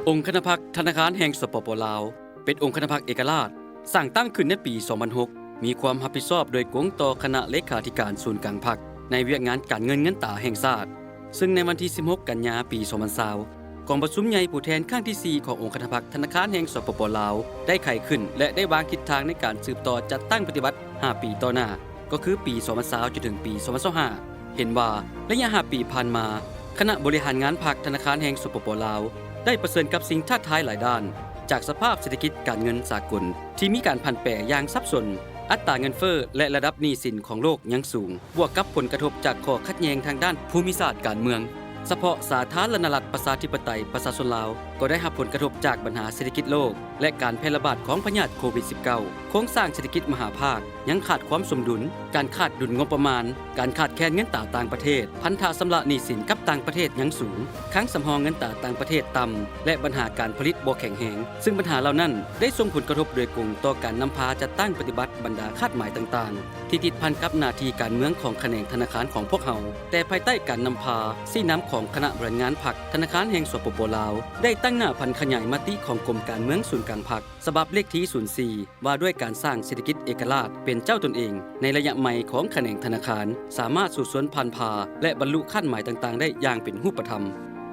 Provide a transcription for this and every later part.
ອົງຄະນະພັກທະນາຄານແຫ່ງ ສປປ ລາວ ເປັນອົງຄະນະພັກເອກະລາດ, ສ້າງຕັ້ງຂຶ້ນໃນປີສອງພັນຫົກ, ມີຄວາມຮັບຜິດຊອບໂດຍກົງຕໍ່ຄະນະເລຂາທິການສູນກາງພັກ ໃນວຽກງານການເງິນເງິນຕາແຫ່ງຊາດ. ເຊິ່ງໃນວັນທີສິບຫົກ ກັນຍາ ປີສອງພັນຊາວ ກອງປະຊຸມໃຫຍ່ຜູ້ແທນຄັ້ງທີສີ່ ຂອງອົງຄະນະພັກທະນາຄານແຫ່ງ ສປປ ລາວ ໄດ້ໄຂຂຶ້ນ ແລະ ໄດ້ວາງທິດທາງໃນການສືບຕໍ່ຈັດຕັ້ງປະຕິບັດຫ້າປີຕໍ່ໜ້າ, ກໍຄືປີສອງພັນຊາວ ຈົນເຖິງປີສອງພັນຊາວຫ້າ ເຫັນວ່າໄລຍະຫ້າປີຜ່ານມາ, ຄະນະບໍລິຫານງານພັກທະນາຄານແຫ່ງ ສປປ ລາວ ໄດ້ປະເຊີນກັບສິ່ງທ້າທາຍຫຼາຍດ້ານ, ຈາກສະພາບເສດຖະກິດການເງິນສາກົນທີ່ມີການຜັນແປຢ່າງສັບສົນ, ອັດຕາເງິນເຟີ້ ແລະ ລະດັບໜີ້ສິນຂອງໂລກຍັງສູງ, ບວກກັບຜົນກະທົບຈາກຂໍ້ຂັດແຍ່ງທາງດ້ານພູມິສາດການເມືອງ. ສະເພາະສາທາລະນະລັດ ປະຊາທິປະໄຕ ປະຊາຊົນລາວ ກໍໄດ້ຮັບຜົນກະທົບຈາກບັນຫາເສດຖະກິດໂລກ ແລະ ການແຜ່ລະບາດຂອງພະຍາດໂຄວິດສິບເກົ້າ. ໂຄງສ້າງເສດຖະກິດມະຫາພາກຍັງຂາດຄວາມສົມດຸນ, ການຂາດດຸນງົບປະມານ, ການຂາດແຄນເງິນຕາຕ່າງປະເທດ, ພັນທະຊຳລະໜີ້ສິນກັບຕ່າງປະເທດຍັງສູງ, ຄັງສຳຮອງເງິນຕາຕ່າງປະເທດຕ່ຳ ແລະ ບັນຫາການຜະລິດບໍ່ແຂງແຮງ, ເຊິ່ງບັນຫາເຫຼົ່ານັ້ນໄດ້ສົ່ງຜົນກະທົບໂດຍກົງຕໍ່ການນຳພາຈັດຕັ້ງປະຕິບັດບັນດາຄາດໝາຍຕ່າງໆ ທີ່ຕິດພັນກັບໜ້າທີ່ການເມືອງຂອງຂະແໜງທະນາຄານຂອງພວກເຮົາ. ແຕ່ພາຍໃຕ້ການນຳພາຊີ້ນຳຂອງຄະນະບໍລິຫານງານພັກທະນາຄານແຫ່ງ ສປປ ລາວ ໄດ້ຕັ້ງໜ້າຜັນຂະຫຍາຍມະຕິຂອງກົມການເມືອງສູນກາງພັກ ສະບັບເລກທີສູນສີ່ ວ່າດ້ວຍການສ້າງເສດຖະກິດເອກະລາດເປັນເຈົ້າຕົນເອງ ໃນໄລຍະໃໝ່ຂອງຂະແໜງທະນາຄານ ສາມາດສູ້ຊົນຜ່ານຜ່າ ແລະ ບັນລຸຄາດໝາຍຕ່າງໆໄດ້ຢ່າງເປັນຮູບປະທຳ.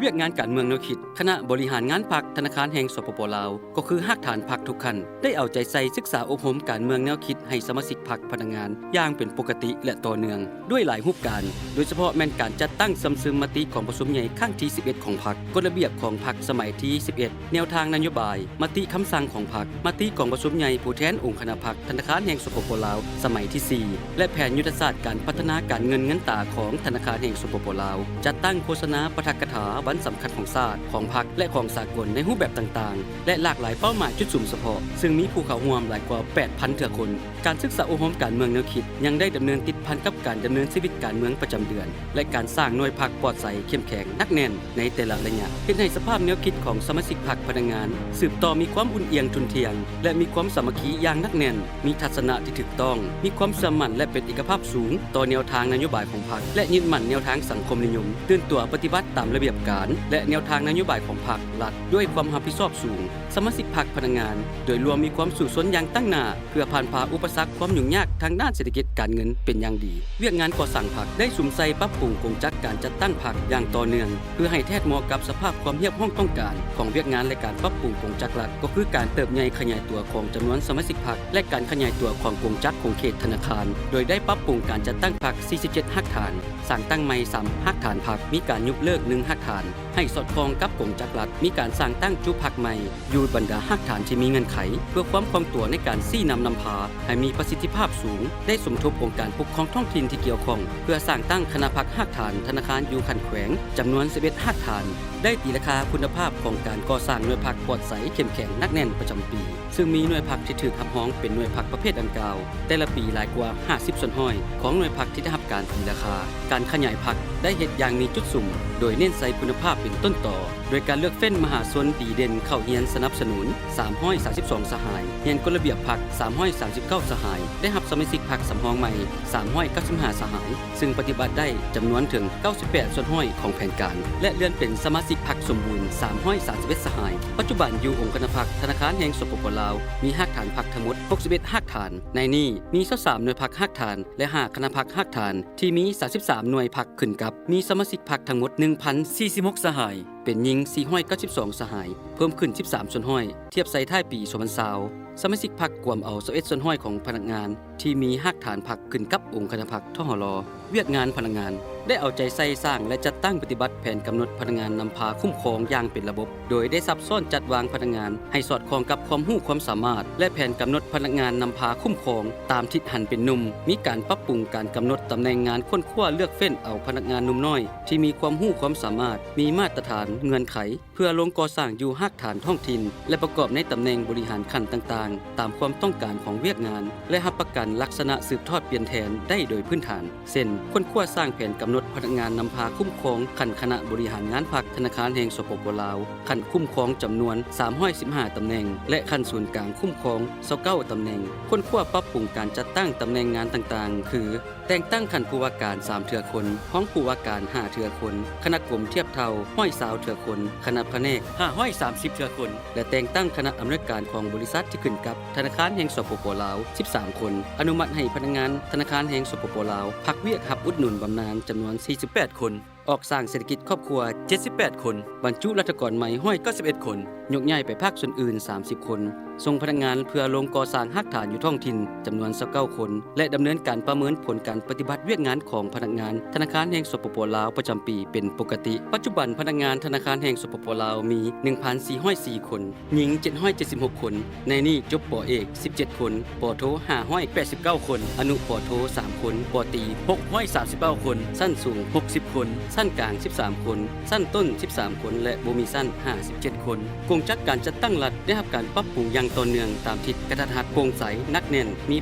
ວຽກງານການເມືອງແນວຄິດ, ຄະນະບໍລິຫານງານພັກທະນາຄານແຫ່ງ ສປປ ລາວ ກໍຄືຮາກຖານພັກທຸກຂັ້ນ ໄດ້ເອົາໃຈໃສ່ສຶກສາອົບຮົມການເມືອງແນວຄິດໃຫ້ສະມາຊິກພັກພະນັກງານຢ່າງເປັນປົກກະຕິ ແລະ ຕໍ່ເນື່ອງ ດ້ວຍຫຼາຍຮູບການ, ໂດຍສະເພາະແມ່ນການຈັດຕັ້ງເຊື່ອມຊຶມມະຕິກອງປະຊຸມໃຫຍ່ຄັ້ງທີສິບເອັດຂອງພັກ, ກົດລະບຽບຂອງພັກສະໄໝທີສິບເອັດ, ແນວທາງນະໂຍບາຍ, ມະຕິຄຳສັ່ງຂອງພັກ, ມະຕິກອງປະຊຸມໃຫຍ່ຜູ້ແທນອົງຄະນະພັກທະນາຄານແຫ່ງ ສປປ ລາວ ສະໄໝທີສີ່ ແລະ ແຜນຍຸດທະສາດການພັດທະນາການເງິນເງິນຕາຂອງທະນາຄານແຫ່ງ ສປປ ລາວ, ຈັດຕັ້ງໂຄສະນາປາຖະກະຖາວັນສຳຄັນຂອງຊາດ, ຂອງພັກ ແລະ ຂອງສາກົນໃນຮູບແບບຕ່າງໆ ແລະ ຫຼາກຫຼາຍເປົ້າໝາຍຈຸດສຸມສະເພາະ, ເຊິ່ງມີຜູ້ເຂົ້າຮ່ວມຫຼາຍກວ່າແປດພັນເທື່ອຄົນ. ການສຶກສາອົບຮົມການເມືອງແນວຄິດຍັງໄດ້ດຳເນີນຕິດພັນກັບການດຳເນີນຊີວິດການເມືອງປະຈຳເດືອນ ແລະ ການສ້າງໜ່ວຍພັກປອດໃສເຂັ້ມແຂງໜັກແໜ້ນໃນແຕ່ລະໄລຍະ, ເຮັດໃຫ້ສະພາບແນວຄິດຂອງສະມາຊິກພັກພະນັກງານສືບຕໍ່ມີຄວາມອຸ່ນອຽງທຸ່ນທ່ຽງ ແລະ ມີຄວາມສາມັກຄີຢ່າງໜັກແໜ້ນ, ມີທັດສະນະທີ່ຖືກຕ້ອງ, ມີຄວາມເຊື່ອໝັ້ນ ແລະ ເປັນເອກະພາບສູງຕໍ່ແນວທາງນະໂຍບາຍຂອງພັກ ແລະ ຍຶດໝັ້ນແນວທາງສັງຄົມນິຍົມ, ຕື່ນຕົວປະຕິບັດຕາມລະບຽບການ ແລະ ແນວທາງນະໂຍບາຍຂອງພັກລັດດ້ວຍຄວາມຮັບຜິດຊອບສູງ. ສະມາຊິກພັກພະນັກງານໂດຍລວມມີຄວາມສູ້ຊົນຢ່າງຕັ້ງໜ້າ ເພື່ອຜ່ານຜ່າອຸປະສັກຄວາມຫຍຸ້ງຍາກທາງດ້ານເສດຖະກິດການເງິນເປັນຢ່າງດີ. ວຽກງານກໍ່ສ້າງພັກໄດ້ສຸມໃສ່ປັບປຸງກົງຈັກການຈັດຕັ້ງພັກຢ່າງຕໍ່ເນື່ອງ ເພື່ອໃຫ້ແທດເໝາະກັບສະພາບຄວາມຮຽບຮ້ອງຕ້ອງການຂອງວຽກງານ ແລະ ການປັບປຸງກົງຈັກລັດ ກໍຄືການເຕີບໃຫຍ່ຂະຫຍາຍຕົວຂອງຈຳນວນສະມາຊິກພັກ ແລະ ການຂະຫຍາຍຕົວຂອງກົງຈັກຂົງເຂດທະນາຄານ, ໂດຍໄດ້ປັບປຸງການຈັດຕັ້ງພັກສີ່ສິບເຈັດຮາກຖານ, ສ້າງຕັ້ງໃໝ່ສາມຮາກຖານພັກ, ມີການຍົກເລີກໜຶ່ງຮາກຖານ ໃຫ້ສອດຄ່ອງກັບກົງຈັກລັດ, ມີການສ້າງຕັ້ງຈຸພັກໃໝ່ ຢູ່ບັນດາຮາກຖານທີ່ມີເງື່ອນໄຂ ເພື່ອຄວາມຄ່ອງຕົວໃນການຊີ້ນຳນຳພາໃຫ້ມີປະສິດທິພາບສູງ, ໄດ້ສົມທົບອົງການປົກຄອງທ້ອງຖິ່ນທີ່ກ່ຽວຂ້ອງ ເພື່ອສ້າງຕັ້ງຄະນະພັກຮາກຖານທະນາຄານຢູ່ຂັ້ນແຂວງ ຈຳນວນສິບເອັດຮາກຖານ, ໄດ້ຕີລາຄາຄຸນນະພາບຂອງການກໍ່ສ້າງໜ່ວຍພັກປອດໃສເຂັ້ມແຂງໜັກແໜ້ນປະຈຳປີ, ເຊິ່ງມີໜ່ວຍພັກທີ່ຖືກຮັບຮອງເປັນໜ່ວຍພັກປະເພດດັ່ງກ່າວ ແຕ່ລະປີຫຼາຍກວ່າຫ້າສິບສ່ວນຮ້ອຍຂອງໜ່ວຍພັກທີ່ໄດ້ຮັບການຕີລາຄາ. ການຂະຫຍາຍພັກໄດ້ເຮັດຢ່າງມີຈຸດສຸມ, ໂດຍເນັ້ນໃສ່ຄຸນນະພາບເປັນຕົ້ນຕໍ, ໂດຍການເລືອກເຟ້ນມະຫາຊົນດີເດັ່ນເຂົ້າຮຽນສະໜັບສະໜູນສາມຮ້ອຍສາມສິບສອງສະຫາຍ, ຮຽນກົດລະບຽບພັກສາມຮ້ອຍສາມສິບເກົ້າສະຫາຍ, ໄດ້ຮັບສະມາຊິກພັກສຳຮອງໃໝ່ສາມຮ້ອຍເກົ້າສິບຫ້າສະຫາຍ, ເຊິ່ງປະຕິບັດໄດ້ຈຳນວນເຖິງເກົ້າສິບແປດສ່ວນຮ້ອຍຂອງແຜນການ ແລະ ເລື່ອນເປັນສະມາຊິກພັກສົມບູນສາມຮ້ອຍສາມສິບເອັດສະຫາຍ. ປັດຈຸບັນຢູ່ອົງຄະນະພັກທະນາຄານແຫ່ງ ສປປ ລາວ ມີຮາກຖານພັກທັງໝົດຫົກສິບເອັດຮາກຖານ, ໃນນີ້ມີຊາວສາມໜ່ວຍພັກຮາກຖານ ແລະ ຫ້າຄະນະພັກຮາກຖານ ທີ່ມີສາມສິບສາມໜ່ວຍພັກຂຶ້ນກັບ, ມີສະມາຊິກພັກທັງໝົດໜຶ່ງພັນສີ່ສິບຫົກສະຫາຍ, ເປັນຍິງສີ່ຮ້ອຍເກົ້າສິບສອງສະຫາຍ, ເພີ່ມຂຶ້ນສິບສາມສ່ວນຮ້ອຍ ທຽບໃສ່ທ້າຍປີສອງພັນຊາວ. ສະມາຊິກພັກກວມເອົາຊາວເອັດສ່ວນຮ້ອຍຂອງພະນັກງານທີ່ມີຮາກຖານພັກຂຶ້ນກັບອົງຄະນະພັກ ທຫລ. ວຽກງານພະນັກງານໄດ້ເອົາໃຈໃສ່ສ້າງ ແລະ ຈັດຕັ້ງປະຕິບັດແຜນກຳນົດພະນັກງານນຳພາຄຸ້ມຄອງຢ່າງເປັນລະບົບ, ໂດຍໄດ້ຊັບຊ້ອນຈັດວາງພະນັກງານໃຫ້ສອດຄ່ອງກັບຄວາມຮູ້ຄວາມສາມາດ ແລະ ແຜນກຳນົດພະນັກງານນຳພາຄຸ້ມຄອງຕາມທິດຫັນເປັນໜຸ່ມ, ມີການປັບປຸງການກຳນົດຕຳແໜ່ງງານ, ຄົ້ນຄວ້າເລືອກເຟ້ນເອົາພະນັກງານໜຸ່ມນ້ອຍທີ່ມີຄວາມຮູ້ຄວາມສາມາດ, ມີມາດຕະຖານ, ເງື່ອນໄຂ ເພື່ອລົງກໍ່ສ້າງຢູ່ຮາກຖານທ້ອງຖິ່ນ ແລະ ປະກອບໃນຕຳແໜ່ງບໍລິຫານຂັ້ນຕ່າງໆ ຕາມຄວາມຕ້ອງການຂອງວຽກງານ ແລະ ຮັບປະກັນລັກສະນະສືບທອດປ່ຽນແທນໄດ້ໂດຍພື້ນຖານ ເຊັ່ນ ຄົ້ນຄວ້າສ້າງແຜນກຳນົດພະນັກງານນຳພາຄຸ້ມຄອງຂັ້ນຄະນະບໍລິຫານງານພັກທະນາຄານແຫ່ງ ສປປ ລາວ, ຂັ້ນຄຸ້ມຄອງຈຳນວນສາມຮ້ອຍສິບຫ້າຕຳແໜ່ງ ແລະ ຂັ້ນສູນກາງຄຸ້ມຄອງຊາວເກົ້າຕຳແໜ່ງ, ຄົ້ນຄວ້າປັບປຸງການຈັດຕັ້ງຕຳແໜ່ງງານຕ່າງໆ ຄື ແຕ່ງຕັ້ງຂັ້ນຜູ້ວ່າການສາມເທື່ອຄົນ, ຮອງຜູ້ວ່າການຫ້າເທື່ອຄົນ, ຄະນະກົມທຽບເທົ່າຮ້ອຍຊາວເທື່ອຄົນ, ຄະນະ ພະແນກ ຫ້າຮ້ອຍສາມສິບເທື່ອຄົນ ແລະ ແຕ່ງຕັ້ງຄະນະອຳນວຍການຂອງບໍລິສັດທີ່ຂຶ້ນກັບທະນາຄານແຫ່ງ ສປປ ລາວ ສິບສາມຄົນ, ອະນຸມັດໃຫ້ພະນັກງານທະນາຄານແຫ່ງ ສປປ ລາວ ພັກວຽກຮັບອຸດໜູນບຳນານຈຳນວນສີ່ສິບແປດຄົນ, ອອກສ້າງເສດຖະກິດຄອບຄົວເຈັດສິບແປດຄົນ, ບັນຈຸລັດຖະກອນໃໝ່ຮ້ອຍເກົ້າສິບເອັດຄົນ, ໂຍກຍ້າຍໄປພາກສ່ວນອື່ນສາມສິບຄົນ, ສົ່ງພະນັກງານເພື່ອລົງກໍ່ສ້າງຮາກຖານຢູ່ທ້ອງຖິ່ນຈຳນວນຊາວເກົ້າຄົນ ແລະ ດຳເນີນການປະເມີນຜົນການປະຕິບັດວຽກງານຂອງພະນັກງານທະນາຄານແຫ່ງ ສປປ ລາວ ປະຈຳປີເປັນປົກກະຕິ. ປັດຈຸບັນພະນັກງານທະນາຄານແຫ່ງ ສປປ ລາວ ມີໜຶ່ງພັນສີ່ຮ້ອຍສີ່ຄົນ, ຍິງເຈັດຮ້ອຍເຈັດສິບຫົກຄົນ, ໃນນີ້ຈົບ ປ ເອກ ສິບເຈັດຄົນ, ປ ໂທ ຫ້າຮ້ອຍແປດສິບເກົ້າຄົນ, ອະນຸ ປ ໂທ ສາມຄົນ, ປ ຕີ ຫົກຮ້ອຍສາມສິບເກົ້າຄົນ, ຊັ້ນສູງຫົກສິບຄົນ, ຊັ້ນກາງສິບສາມຄົນ, ຊັ້ນຕົ້ນສິບສາມຄົນ ແລະ ບໍ່ມີຊັ້ນຫ້າສິບເຈັດຄົນ. ກົງຈັກການຈັດຕັ້ງລັດໄດ້ຮັບການປັບປຸງຢ່າງຕໍ່ເນື່ອງຕາມທິດກະທັດຮັດ, ໂປ່ງໃສ, ໜັກແໜ້ນ, ມີ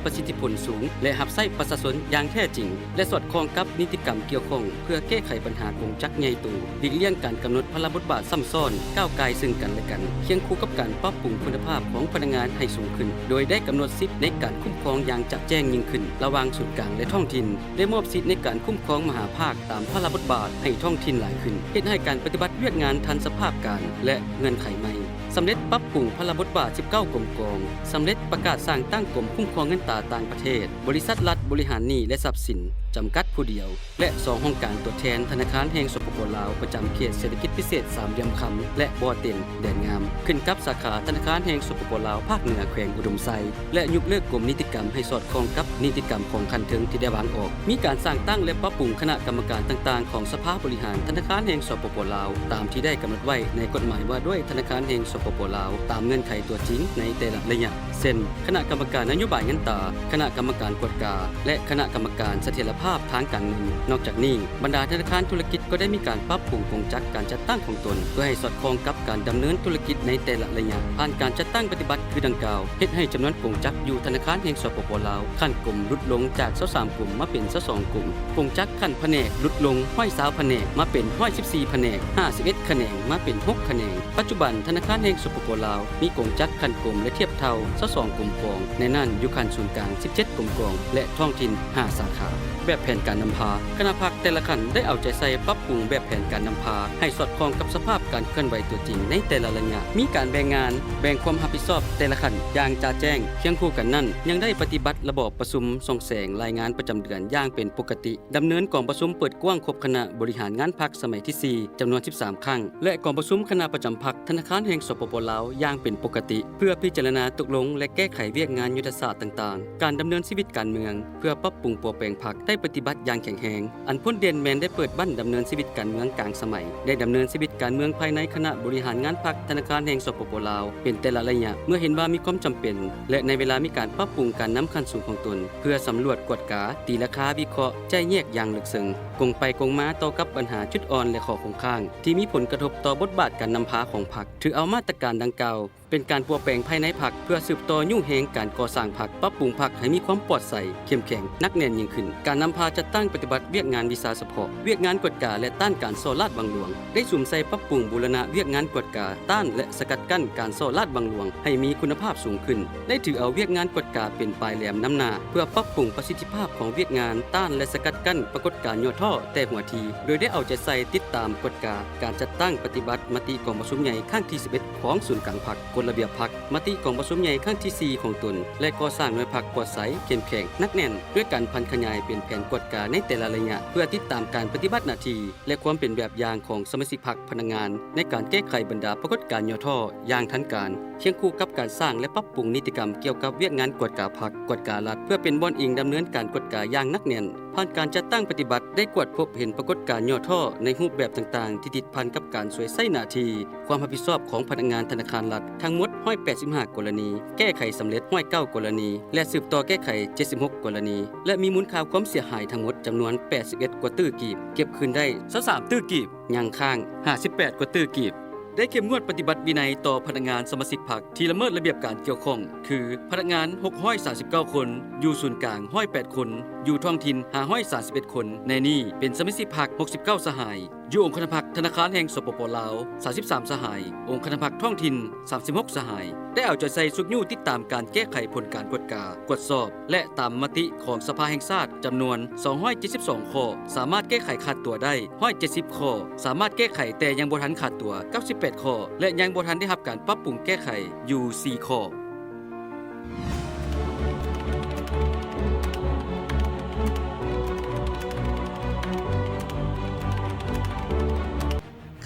ປະສິດທິຜົນສູງ ແລະ ຮັບໃຊ້ປະຊາຊົນຢ່າງແທ້ຈິງ ແລະ ສອດຄ່ອງກັບນິຕິກຳກ່ຽວຂ້ອງ ເພື່ອແກ້ໄຂບັນຫາກົງຈັກໃຫຍ່ໂຕ, ຫຼີກລ່ຽງການກຳນົດພາລະບົດບາດຊ້ຳຊ້ອນ, ກ້າວກ່າຍເຊິ່ງກັນ ແລະ ກັນ, ຄຽງຄູ່ກັບການປັບປຸງຄຸນນະພາບຂອງພະນັກງານໃຫ້ສູງຂຶ້ນ, ໂດຍໄດ້ກຳນົດສິດໃນການຄຸ້ມຄອງຢ່າງຈະແຈ້ງຍິ່ງຂຶ້ນລະຫວ່າງສູນກາງ ແລະ ທ້ອງຖິ່ນ, ໄດ້ມອບສິດໃນການຄຸ້ມຄອງມະຫາພາກຕາມພາລະບົດບາດໃຫ້ທ້ອງຖິ່ນຫຼາຍຂຶ້ນ, ເຮັດໃຫ້ການປະຕິບັດວຽກງານທັນສະພາບການ ແລະ ເງື່ອນໄຂໃໝ່. ສຳເລັດປັບປຸງພາລະບົດບາດສິບເກົ້າກົມກອງ, ສຳເລັດປະກາດສ້າງຕັ້ງກົມຄຸ້ມຄອງເງິນຕາຕ່າງປະເທດ, ບໍລິສັດລັດບໍລິຫານໜີ້ ແລະ ຊັບສິນ ຈຳກັດຜູ້ດຽວ ແລະ ສອງຫ້ອງການຕົວແທນທະນາຄານແຫ່ງ ສປປ ລາວ ປະຈຳເຂດເສດຖະກິດພິເສດສາມຫຼ່ຽມຄຳ ແລະ ບໍ່ເຕັນ ແດນງາມ ຂຶ້ນກັບສາຂາທະນາຄານແຫ່ງ ສປປ ລາວ ພາກເໜືອ ແຂວງອຸດົມໄຊ ແລະ ຍົກເລີກກົມນິຕິກຳໃຫ້ສອດຄ່ອງກັບນິຕິກຳຂອງຂັ້ນເທິງທີ່ໄດ້ວາງອອກ. ມີການສ້າງຕັ້ງ ແລະ ປັບປຸງຄະນະກຳມະການຕ່າງໆຂອງສະພາບໍລິຫານທະນາຄານແຫ່ງ ສປປ ລາວ ຕາມທີ່ໄດ້ກຳນົດໄວ້ໃນກົດໝາຍວ່າດ້ວຍທະນາຄານແຫ່ງ ສປປ ລາວ ຕາມເງື່ອນໄຂຕົວຈິງໃນແຕ່ລະໄລຍະ ເຊັ່ນ ຄະນະກຳມະການນະໂຍບາຍເງິນຕາ, ຄະນະກຳມະການກວດກາ ແລະ ຄະນະກຳມະການສະຖຽນລະພາບທາງການເງິນ. ນອກຈາກນີ້, ບັນດາທະນາຄານທຸລະກິດກໍໄດ້ມີການປັບປຸງກົງຈັກການຈັດຕັ້ງຂອງຕົນ ເພື່ອໃຫ້ສອດຄ່ອງກັບການດຳເນີນທຸລະກິດໃນແຕ່ລະໄລຍະ. ຜ່ານການຈັດຕັ້ງປະຕິບັດຄືດັ່ງກ່າວ, ເຮັດໃຫ້ຈຳນວນກົງຈັກຢູ່ທະນາຄານແຫ່ງ ສປປ ລາວ ຂັ້ນກົມຫຼຸດລົງຈາກຊາວສາມກົມມາເປັນຊາວສອງກົມ, ກົງຈັກຂັ້ນພະແນກຫຼຸດລົງຮ້ອຍຊາວພະແນກມາເປັນຮ້ອຍສິບສີ່ພະແນກ, ຫ້າສິບເອັດຂະແໜງມາເປັນຫົກຂະແໜງ. ປັດຈຸບັນ, ທະນາຄານແຫ່ງ ສປປ ລາວ ມີກົງຈັກຂັ້ນກົມ ແລະ ທຽບເທົ່າຊາວສອງກົມກອງ, ໃນນັ້ນຢູ່ຂັ້ນສູນກາງສິບເຈັດກົມກອງ ແລະ ທ້ອງຖິ່ນຫ້າສາຂາ. ແບບແຜນການນຳພາ. ຄະນະພັກແຕ່ລະຂັ້ນໄດ້ເອົາໃຈໃສ່ປັບປຸງແບບແຜນການນຳພາໃຫ້ສອດຄ່ອງກັບສະພາບການເຄື່ອນໄຫວຕົວຈິງໃນແຕ່ລະໄລຍະ, ມີການແບ່ງງານ, ແບ່ງຄວາມຮັບຜິດຊອບແຕ່ລະຂັ້ນຢ່າງຈະແຈ້ງ. ຄຽງຄູ່ກັນນັ້ນ, ຍັງໄດ້ປະຕິບັດລະບອບປະຊຸມສ່ອງແສງລາຍງານປະຈຳເດືອນຢ່າງເປັນປົກກະຕິ, ດຳເນີນກອງປະຊຸມເປີດກວ້າງຄົບຄະນະບໍລິຫານງານພັກສະໄໝທີສີ່ ຈຳນວນສິບສາມຄັ້ງ ແລະ ກອງປະຊຸມຄະນະປະຈຳພັກທະນາຄານແຫ່ງ ສປປ ລາວ ຢ່າງເປັນປົກກະຕິ ເພື່ອພິຈາລະນາຕົກລົງ ແລະ ແກ້ໄຂວຽກງານຍຸດທະສາດຕ່າງໆ. ການດຳເນີນຊີວິດການເມືອງເພື່ອປັບປຸງປົວແປງພັກໄດ້ປະຕິບັດຢ່າງແຂງແຮງ. ອັນພົ້ນເດັ່ນແມ່ນໄດ້ເປີດບັ້ນດຳເນີນຊີວິດການເມືອງກາງສະໄໝ, ໄດ້ດຳເນີນຊີວິດການເມືອງພາຍໃນຄະນະບໍລິຫານງານພັກທະນາຄານແຫ່ງ ສປປ ລາວ ເປັນແຕ່ລະໄລຍະ ເມື່ອເຫັນວ່າມີຄວາມຈຳເປັນ ແລະ ໃນເວລາມີການປັບປຸງການນຳຂັ້ນສູງຂອງຕົນ ເພື່ອສຳຫຼວດ, ກວດກາ, ຕີລາຄາ, ວິເຄາະ, ແຈກແຍກຢ່າງເລິກເຊິ່ງ, ກົງໄປກົງມາຕໍ່ກັບບັນຫາ, ຈຸດອ່ອນ ແລະ ຂໍ້ຄົງຄ້າງ ທີ່ມີຜົນກະທົບຕໍ່ບົດບາດການນຳພາຂອງພັກ. ຖືເອົາມາດຕະການດັ່ງກ່າວເປັນການປົວແປງພາຍໃນພັກ ເພື່ອສືບຕໍ່ຍູ້ແຮງການກໍ່ສ້າງພັກ, ປັບປຸງພັກໃຫ້ມີຄວາມປອດໃສ, ເຂັ້ມແຂງ, ໜັກແໜ້ນຍິ່ງຂຶ້ນ. ການນຳພາຈັດຕັ້ງປະຕິບັດວຽກງານວິຊາສະເພາະ, ວຽກງານກວດກາ ແລະ ຕ້ານການສໍ້ລາດບັງຫຼວງ ໄດ້ສຸມໃສ່ປັບປຸງບູລະນະວຽກງານກວດກາ, ຕ້ານ ແລະ ສະກັດກັ້ນການສໍ້ລາດບັງຫຼວງໃຫ້ມີຄຸນນະພາບສູງຂຶ້ນ. ໄດ້ຖືເອົາວຽກງານກວດກາເປັນປາຍແຫຼມນຳໜ້າ ເພື່ອປັບປຸງປະສິດທິພາບຂອງວຽກງານຕ້ານ ແລະ ສະກັດກັ້ນປາກົດການຫຍໍ້ທໍ້ແຕ່ຫົວທີ, ໂດຍໄດ້ເອົາໃຈໃສ່ຕິດຕາມກວດກາການຈັດຕັ້ງປະຕິບັດມະຕິກອງປະຊຸມໃຫຍ່ຄັ້ງທີສິບເອັດຂອງສູນກາງພັກ, ກົດລະບຽບພັກ, ມະຕິກອງປະຊຸມໃຫຍ່ຄັ້ງທີສີ່ຂອງຕົນ ແລະ ກໍ່ສ້າງໜ່ວຍພັກປອດໃສ, ເຂັ້ມແຂງ, ໜັກແໜ້ນ ດ້ວຍການຜັນຂະຫຍາຍເປັນແຜນກວດກາໃນແຕ່ລະໄລຍະ ເພື່ອຕິດຕາມການປະຕິບັດໜ້າທີ່ ແລະ ຄວາມເປັນແບບຢ່າງຂອງສະມາຊິກພັກ, ພະນັກງານ ໃນການແກ້ໄຂບັນດາປາກົດການຫຍໍ້ທໍ້ຢ່າງທັນການ, ຄຽງຄູ່ກັບການສ້າງ ແລະ ປັບປຸງນິຕິກຳກ່ຽວກັບວຽກງານກວດກາພັກ, ກວດກາລັດ ເພື່ອເປັນບ່ອນອີງດຳເນີນການກວດກາຢ່າງໜັກແໜ້ນ. ຜ່ານການຈັດຕັ້ງປະຕິບັດ ໄດ້ກວດພົບເຫັນປາກົດການຫຍໍ້ທໍ້ໃນຮູບແບບຕ່າງໆ ທີ່ຕິດພັນກັບການສວຍໃຊ້ໜ້າທີ່, ຄວາມຮັບຜິດຊອບຂອງພະນັກງານທະນາຄານລັດ ທັງໝົດຮ້ອຍແປດສິບຫ້າກໍລະນີ, ແກ້ໄຂສຳເລັດຮ້ອຍເກົ້າກໍລະນີ ແລະ ສືບຕໍ່ແກ້ໄຂເຈັດສິບຫົກກໍລະນີ ແລະ ມີມູນຄ່າຄວາມເສຍຫາຍທັງໝົດຈຳນວນແປດສິບເອັດກວ່າຕື້ກີບ, ເກັບຄືນໄດ້ຊາວສາມຕື້ກີບ, ຍັງຄ້າງຫ້າສິບແປດກວ່າຕື້ກີບ. ໄດ້ເຂັ້ມງວດປະຕິບັດວິໄນຕໍ່ພະນັກງານສະມາຊິກພັກທີ່ລະເມີດລະບຽບການກ່ຽວຂ້ອງ ຄື ພະນັກງານຫົກຮ້ອຍສາມສິບເກົ້າຄົນ, ຢູ່ສູນກາງຮ້ອຍແປດຄົນ, ຢູ່ທ້ອງຖິ່ນຫ້າຮ້ອຍສາມສິບເອັດຄົນ, ໃນນີ້ເປັນສະມາຊິກພັກຫົກສິບເກົ້າສະຫາຍ, ຢູ່ອົງຄະນະພັກທະນາຄານແຫ່ງ ສປປ ລາວ ສາມສິບສາມສະຫາຍ, ອົງຄະນະພັກທ້ອງຖິ່ນ ສາມສິບຫົກສະຫາຍ ໄດ້ເອົາໃຈໃສ່ຊຸກຍູ້ຕິດຕາມການແກ້ໄຂຜົນການກວດກາ, ກວດສອບ ແລະ ຕາມມະຕິຂອງສະພາແຫ່ງຊາດຈຳນວນສອງຮ້ອຍເຈັດສິບສອງຂໍ້, ສາມາດແກ້ໄຂຂາດຕົວໄດ້ຮ້ອຍເຈັດສິບຂໍ້, ສາມາດແກ້ໄຂແຕ່ຍັງບໍ່ທັນຂາດຕົວເກົ້າສິບແປດຂໍ້ ແລະ ຍັງບໍ່ທັນໄດ້ຮັບການປັບປຸງແກ້ໄຂຢູ່ສີ່ຂໍ້.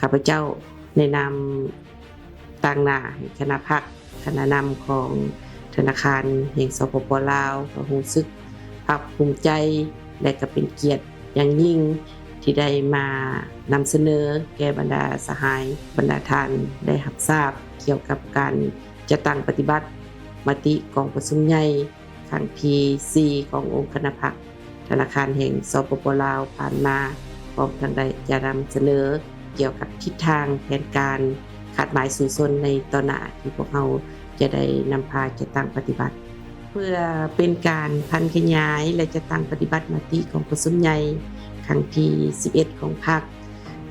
ຂ້າພະເຈົ້າໃນນາມຕາງໜ້າໃຫ້ຄະນະພັກ, ຄະນະນຳຂອງທະນາຄານແຫ່ງ ສປປ ລາວ ກໍຮູ້ສຶກພາກພູມໃຈ ແລະ ກໍເປັນກຽດຢ່າງຍິ່ງທີ່ໄດ້ມານຳສະເໜີແກ່ບັນດາສະຫາຍ, ບັນດາທ່ານໄດ້ຮັບຊາບກ່ຽວກັບການຈັດຕັ້ງປະຕິບັດມະຕິກອງປະຊຸມໃຫຍ່ ຄັ້ງທີສີ່ຂອງອົງຄະນະພັກທະນາຄານແຫ່ງ ສປປ ລາວ ຜ່ານມາ, ພ້ອມທັງໄດ້ຈະນຳສະເໜີກ່ຽວກັບທິດທາງແຜນການຄາດໝາຍສູ້ຊົນໃນຕໍ່ໜ້າ ທີ່ພວກເຮົາຈະໄດ້ນຳພາຈັດຕັ້ງປະຕິບັດ ເພື່ອເປັນການຜັນຂະຫຍາຍ ແລະ ຈັດຕັ້ງປະຕິບັດມະຕິກອງປະຊຸມໃຫຍ່ຄັ້ງທີສິບເອັດຂອງພັກ,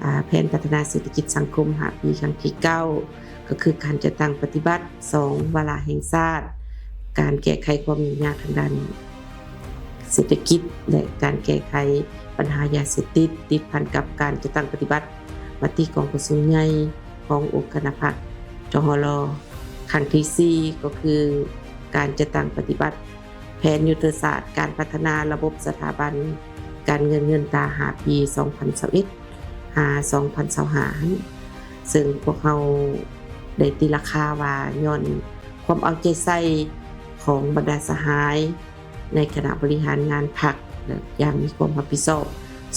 ອາ, ແຜນພັດທະນາເສດຖະກິດສັງຄົມຫ້າປີຄັ້ງທີເກົ້າ ກໍຄືການຈັດຕັ້ງປະຕິບັດສອງວາລະແຫ່ງຊາດ, ການແກ້ໄຂຄວາມຫຍຸ້ງຍາກທາງດ້ານເສດຖະກິດ ແລະ ການແກ້ໄຂບັນຫາຢາເສບຕິດ, ຕິດພັນກັບການຈັດຕັ້ງປະຕິບັດມະຕິກອງປະຊຸມໃຫຍ່ຂອງອົງຄະນະພັກ ທຫລ ຄັ້ງທີສີ່ ກໍຄືການຈັດຕັ້ງປະຕິບັດ ແຜນຍຸດທະສາດການພັດທະນາລະບົບສະຖາບັນການເງິນເງິນຕາຫ້າປີ ສອງພັນຊາວເອັດ ຫາ ສອງພັນຊາວຫ້າ ຫັ້ນ, ເຊິ່ງພວກເຮົາໄດ້ຕີລາຄາວ່າ ຍ້ອນຄວາມເອົາໃຈໃສ່ຂອງບັນດາສະຫາຍໃນຄະນະບໍລິຫານງານພັກ ແລະ ຢ່າງມີຄວາມຮັບຜິດຊອບ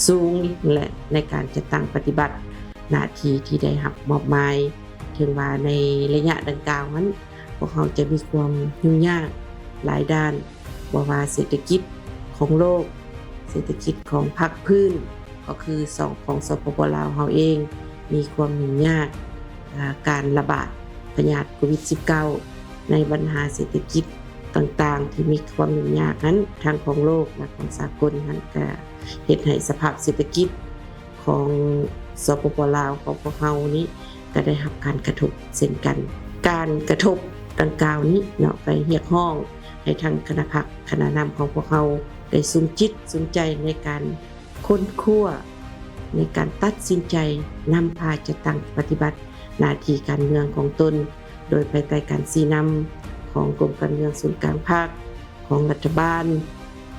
ສູງ ແລະ ໃນການຈັດຕັ້ງປະຕິບັດໜ້າທີ່ທີ່ໄດ້ຮັບມອບໝາຍ, ເຖິງວ່າໃນໄລຍະດັ່ງກ່າວນັ້ນ ພວກເຮົາຈະມີຄວາມຫຍຸ້ງຍາກຫຼາຍດ້ານ, ບໍ່ວ່າເສດຖະກິດຂອງໂລກ, ເສດຖະກິດຂອງພາກພື້ນ, ກໍຄືສອງ ຂອງ ສປປ ລາວ ເຮົາເອງ ມີຄວາມຫຍຸ້ງຍາກ, ອາ, ການລະບາດພະຍາດໂຄວິດສິບເກົ້າ ໃນບັນຫາເສດຖະກິດຕ່າງໆ ທີ່ມີຄວາມຫຍຸ້ງຍາກນັ້ນ, ທັງຂອງໂລກ ແລະ ຂອງສາກົນນັ້ນ, ກະເຮັດໃຫ້ສະພາບເສດຖະກິດ ຂອງ ສປປ ລາວ ຂອງພວກເຮົານີ້ ກໍໄດ້ຮັບການກະທົບເຊັ່ນກັນ. ການກະທົບດັ່ງກ່າວນີ້ເນາະ ກໍຮຽກຮ້ອງໃຫ້ທາງຄະນະພັກ, ຄະນະນຳຂອງພວກເຮົາ ໄດ້ສຸມຈິດສຸມໃຈໃນການຄົ້ນຄວ້າ, ໃນການຕັດສິນໃຈນຳພາຈັດຕັ້ງປະຕິບັດໜ້າທີ່ການເມືອງຂອງຕົນ ໂດຍພາຍໃຕ້ການຊີ້ນຳຂອງກົມການເມືອງສູນກາງພັກ, ຂອງລັດຖະບານ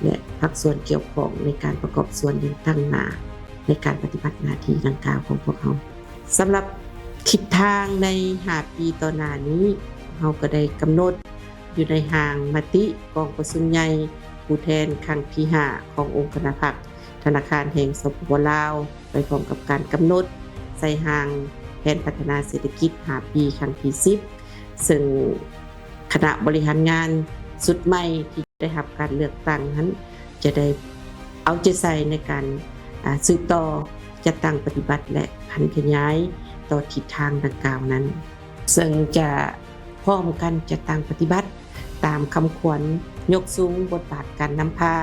ແລະ ພາກສ່ວນກ່ຽວຂ້ອງໃນການປະກອບສ່ວນຢ່າງຕັ້ງໜ້າໃນການປະຕິບັດໜ້າທີ່ດັ່ງກ່າວຂອງພວກເຮົາ. ສຳລັບທິດທາງໃນຫ້າປີຕໍ່ໜ້ານີ້, ເຮົາກໍໄດ້ກຳນົດຢູ່ໃນຮ່າງມະຕິກອງປະຊຸມໃຫຍ່ຜູ້ແທນຄັ້ງທີຫ້າຂອງອົງຄະນະພັກ ທະນາຄານແຫ່ງ ສປປ ລາວ ໄປພ້ອມກັບການກຳນົດໃສ່ຮ່າງແຜນພັດທະນາເສດຖະກິດຫ້າປີຄັ້ງທີສິບ ເຊິ່ງຄະນະບໍລິຫານງານຊຸດໃໝ່ທີ່ໄດ້ຮັບການເລືອກຕັ້ງນັ້ນ ຈະໄດ້ເອົາໃຈໃສ່ໃນການ ອາ ສືບຕໍ່ຈັດຕັ້ງປະຕິບັດ ແລະ ຜັນຂະຫຍາຍຕໍ່ທິດທາງດັ່ງກ່າວນັ້ນ ເຊິ່ງຈະ ພ້ອມກັນຈັດຕັ້ງປະຕິບັດຕາມຄຳຂວັນຍົກສູງບົດບາດການນຳພາ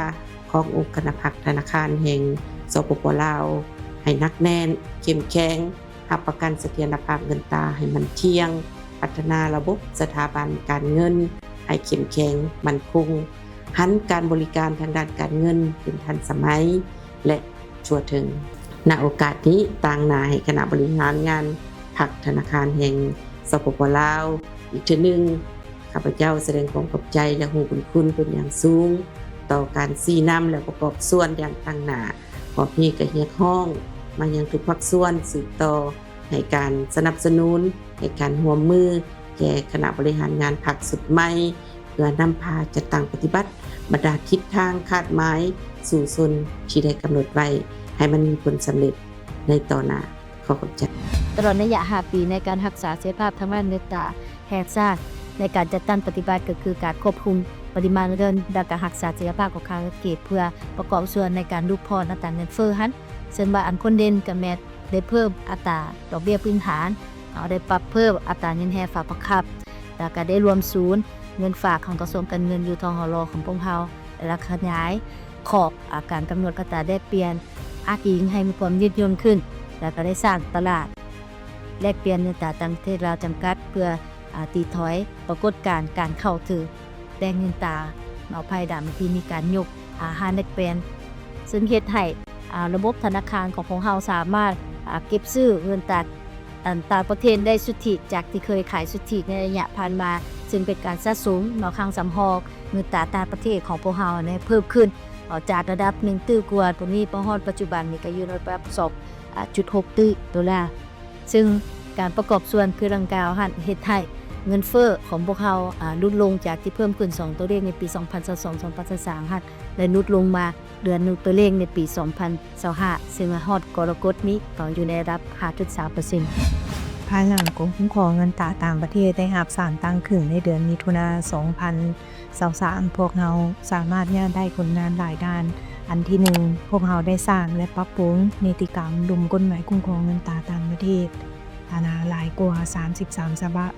ຂອງອົງຄະນະພັກທະນາຄານແຫ່ງ ສປປ ລາວ ໃຫ້ໜັກແໜ້ນ, ເຂັ້ມແຂງ, ຮັບປະກັນສະຖຽນລະພາບເງິນຕາໃຫ້ໝັ້ນທ່ຽງ, ພັດທະນາລະບົບສະຖາບັນການເງິນໃຫ້ເຂັ້ມແຂງ, ໝັ້ນຄົງ, ຫັນການບໍລິການທາງດ້ານການເງິນເປັນທັນສະໄໝ ແລະ ທົ່ວເຖິງ. ນະໂອກາດນີ້, ຕາງໜ້າໃຫ້ຄະນະບໍລິຫານງານພັກທະນາຄານແຫ່ງ ສປປ ລາວ ອີກເທື່ອໜຶ່ງ, ຂ້າພະເຈົ້າສະແດງຄວາມຂອບໃຈ ແລະ ຮູ້ບຸນຄຸນເປັນຢ່າງສູງຕໍ່ການຊີ້ນຳ ແລະ ປະກອບສ່ວນຢ່າງຕັ້ງໜ້າ. ພ້ອມນີ້ກໍຮຽກຮ້ອງມາຍັງທຸກພາກສ່ວນສືບຕໍ່ໃຫ້ການສະໜັບສະໜູນ, ໃຫ້ການຮ່ວມມືແກ່ຄະນະບໍລິຫານງານພັກຊຸດໃໝ່ ເພື່ອນຳພາຈັດຕັ້ງປະຕິບັດບັນດາທິດທາງຄາດໝາຍສູ້ຊົນທີ່ໄດ້ກຳນົດໄວ້ ໃຫ້ມັນມີຜົນສຳເລັດໃນຕໍ່ໜ້າ. ຂໍຂອບໃຈ. ຕະຫຼອດໄລຍະຫ້າປີໃນການຮັກສາເສດຖະພາບທາງດ້ານເງິນຕາແຫ່ງຊາດ ໃນການຈັດຕັ້ງປະຕິບັດ ກໍຄືການຄວບຄຸມປະລິມານເງິນ ແລະ ການຮັກສາເສດຖະພາບຂອງຄ່າເງິນກີບ ເພື່ອປະກອບສ່ວນໃນການຫຼຸດຜ່ອນອັດຕາເງິນເຟີ້ຫັ້ນ, ເຊິ່ງວ່າອັນພົ້ນເດັ່ນກໍແມ່ນ ໄດ້ເພີ່ມອັດຕາດອກເບ້ຍພື້ນຖານ, ເຮົາໄດ້ປັບເພີ່ມອັດຕາເງິນແຮ່ຝາກບັງຄັບ, ແລ້ວກໍໄດ້ລວມສູນເງິນຝາກຂອງກະຊວງການເງິນຢູ່ ທຫລ ຂອງພວກເຮົາ, ແລ້ວຂະຫຍາຍຂອບ ອາ, ການກຳນົດອັດຕາແລກປ່ຽນອ້າງອີງໃຫ້ມີຄວາມຍືດຫຍຸ່ນຂຶ້ນ, ແລ້ວກໍໄດ້ສ້າງຕະຫຼາດແລກປ່ຽນເງິນຕາຕ່າງປະເທດລາວຈຳກັດ ເພື່ອ ອາ ຕີຖອຍປາກົດການການເຂົ້າຖືກແຫຼ່ງເງິນຕາເນາະ ພາຍຫຼັງທີ່ມີການຍົກ ອາ ຮ້ານແລກປ່ຽນ ເຊິ່ງເຮັດໃຫ້ ອາ ລະບົບທະນາຄານຂອງພວກເຮົາສາມາດ ອາ ເກັບຊື້ເງິນຕາ ອັນ ຕ່າງປະເທດໄດ້ສຸດທິ ຈາກທີ່ເຄີຍຂາຍສຸດທິໃນໄລຍະຜ່ານມາ ເຊິ່ງເປັນການສະສົມເນາະ ຄັງສຳຮອງເງິນຕາຕ່າງປະເທດຂອງພວກເຮົານີ້ເພີ່ມຂຶ້ນ ເນາະ ຈາກລະດັບໜຶ່ງຕື້ກວ່າໂຕນີ້ ມາຮອດປັດຈຸບັນນີ້ກໍຢູ່ໃນລະດັບສອງ ອາ ຈຸດຫົກຕື້ໂດລາ ເຊິ່ງການປະກອບສ່ວນຄືດັ່ງກ່າວຫັ້ນ ເຮັດໃຫ້ເງິນເຟີ້ຂອງພວກເຮົາ ອາ ຫຼຸດລົງຈາກທີ່ເພີ່ມຂຶ້ນສອງຕົວເລກໃນປີສອງພັນຊາວສອງ ສອງພັນຊາວສາມຫັ້ນ ໄດ້ຫຼຸດລົງມາເຫຼືອໜຶ່ງຕົວເລກໃນປີສອງພັນຊາວຫ້າ ເຊິ່ງມາຮອດກໍລະກົດນີ້ກໍຢູ່ໃນລະດັບຫ້າຈຸດສາມເປີເຊັນ. ພາຍຫຼັງກົມຄຸ້ມຄອງເງິນຕາຕ່າງປະເທດໄດ້ຮັບສານຕັ້ງຂຶ້ນໃນເດືອນມິຖຸນາ ສອງພັນຊາວສາມ ພວກເຮົາສາມາດຍາດໄດ້ຜົນງານຫຼາຍດ້ານ. ອັນທີໜຶ່ງ, ພວກເຮົາໄດ້ສ້າງ ແລະ ປັບປຸງນິຕິກຳລຸ່ມກົດໝາຍຄຸ້ມຄອງເງິນຕາຕ່າງປະເທດ ອາ ຫຼາຍກວ່າສາມສິບສາມສະບັບ.